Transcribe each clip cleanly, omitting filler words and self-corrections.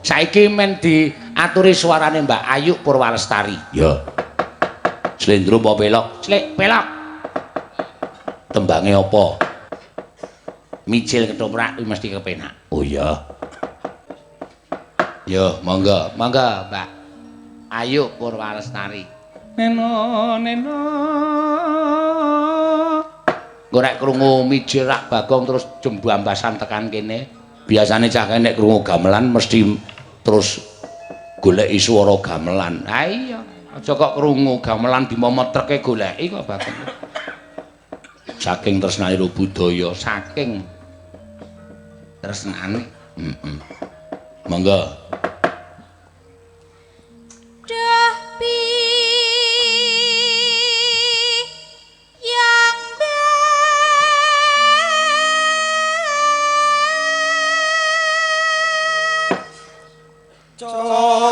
Saiki men diaturi suarane Mbak Ayu Purwalestari. Ya. Slendro apa pelok? Slik pelok. Tembange apa? Mijil ketoprak kuwi mesti kepenak. Oh iya. Yo, monggo, monggo Mbak Ayu Purwalestari. Neno neno. Gorek krungu mijil rak Bagong terus jembambasan tekan kene. Biasane cah kene nek krungu gamelan mesti terus goleki swara gamelan. Ha iya, aja kok krungu gamelan dimomot treke goleki kok Bagong. Saking tresnane karo budaya, saking tresnane. Heeh. Monggo. Duh yang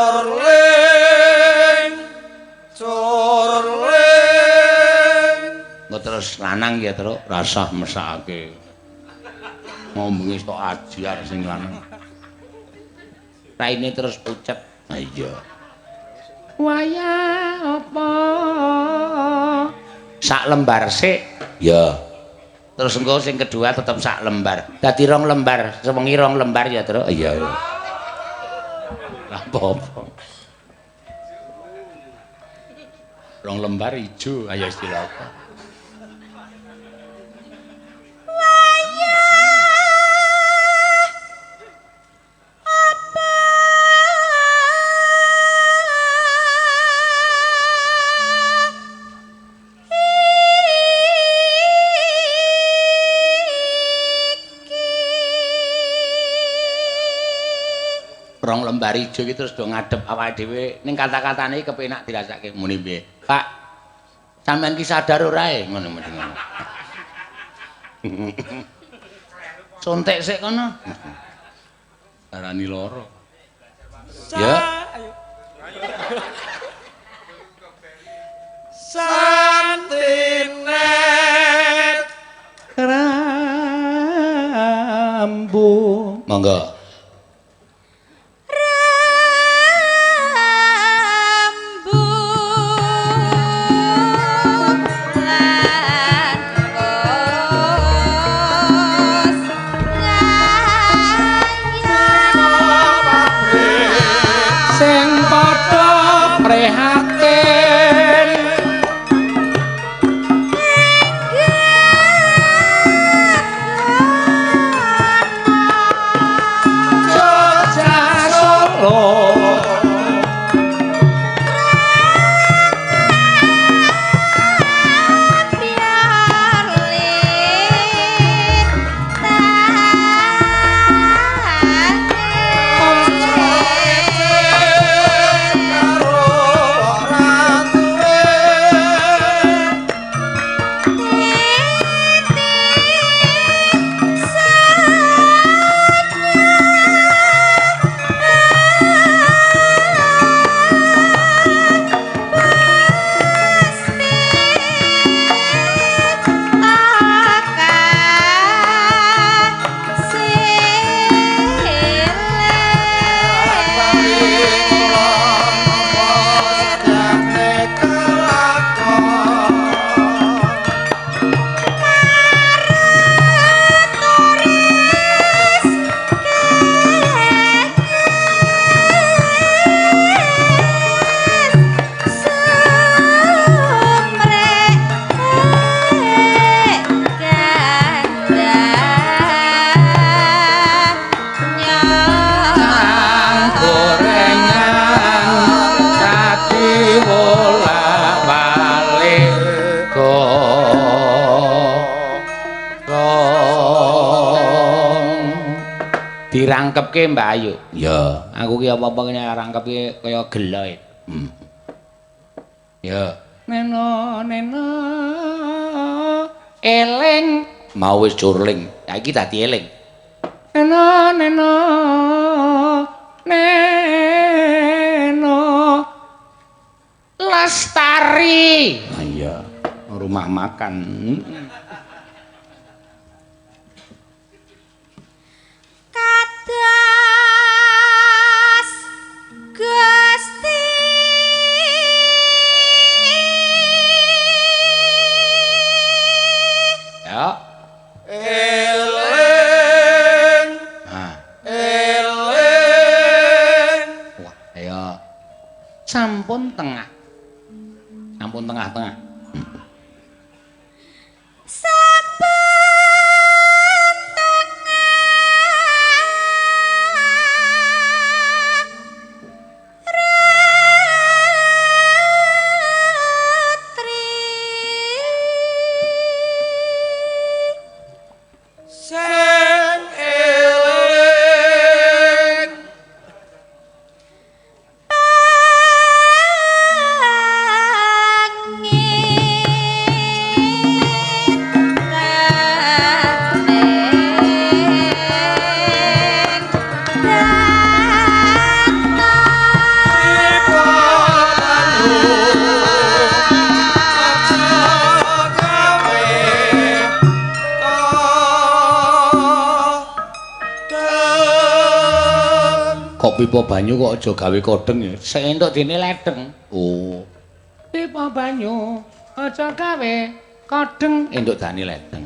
corling corling. Engko terus lanang ya, Truk, rasah mesakake. Ngomongi tok ajar sing lanang. Raine terus pucet. Ha iya. Wayah apa? Sak lembar sik. Ya. Terus engko sing kedua tetep sak lembar. Dadi rong lembar, sewengi rong lembar ya, Truk. Iya. Lah apa-apa. Rong lembar ijo, ayo istilah apa? Rong lembar ijo iki terus do ngadep awake dhewe ning kata-katane kepenak dirasake muni piye. Pak, sampean ki sadar ora e ngono mesti ngono. Sontek sik kono. Arani loro. Ya. Ayo. Santinet Rambu. Monggo. Prihatin Jogja Solo dirangkepke Mbak Ayu. Ya, aku ki apa-apa ngene rangkepke kaya gelo. Ya. Neno neno eling mau wis curling. Saiki dadi eling. Neno neno neno lestari. Ah iya, rumah makan. Kadas Sampun tengah. Sampun tengah-tengah. Sampun tengah. Ratri. Sing eling Kok pipa banyu kok aja gawe kodheng ya. Sik entuk dene ledeng. Oh. Pipa banyu aja gawe kodheng, entuk dane ledeng.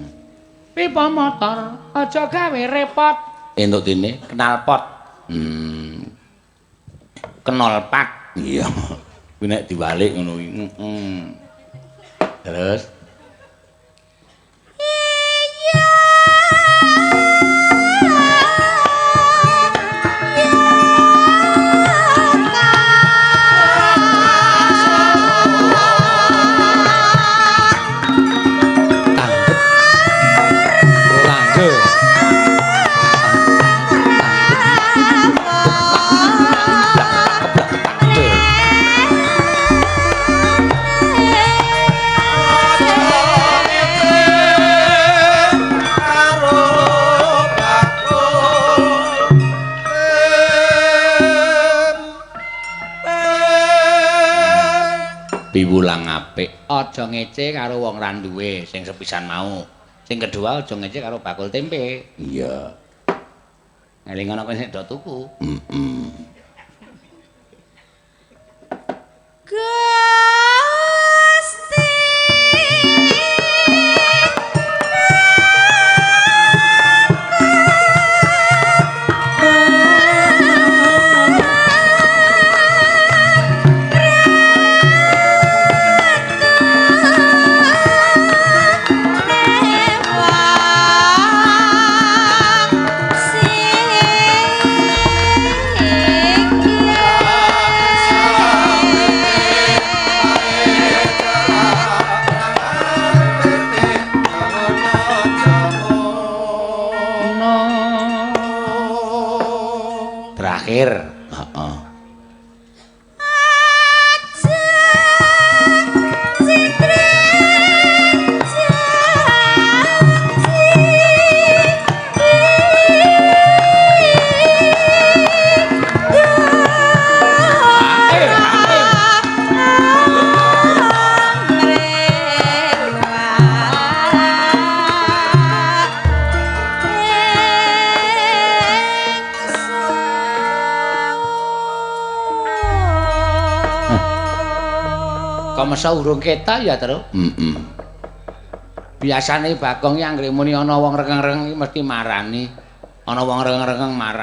Pipa motor aja gawe repot, entuk dene knalpot. Knolpat. Iya. Kuwi nek diwalik ngono kuwi. Heeh. Terus piwulang apik, aja ngece karo wong ra duwe sing sepisan mau. Sing kedua aja ngece karo bakul tempe. Iya. Eling ana kok sing do tuku. Heeh. Gusti Terakhir. Heeh. Kok mesa urung ketok ya, Tru? Heeh. Biasane Bagong iki anggere muni ana wong rengeng-rengeng iki mesti marani. Ana wong rengeng-rengeng marani.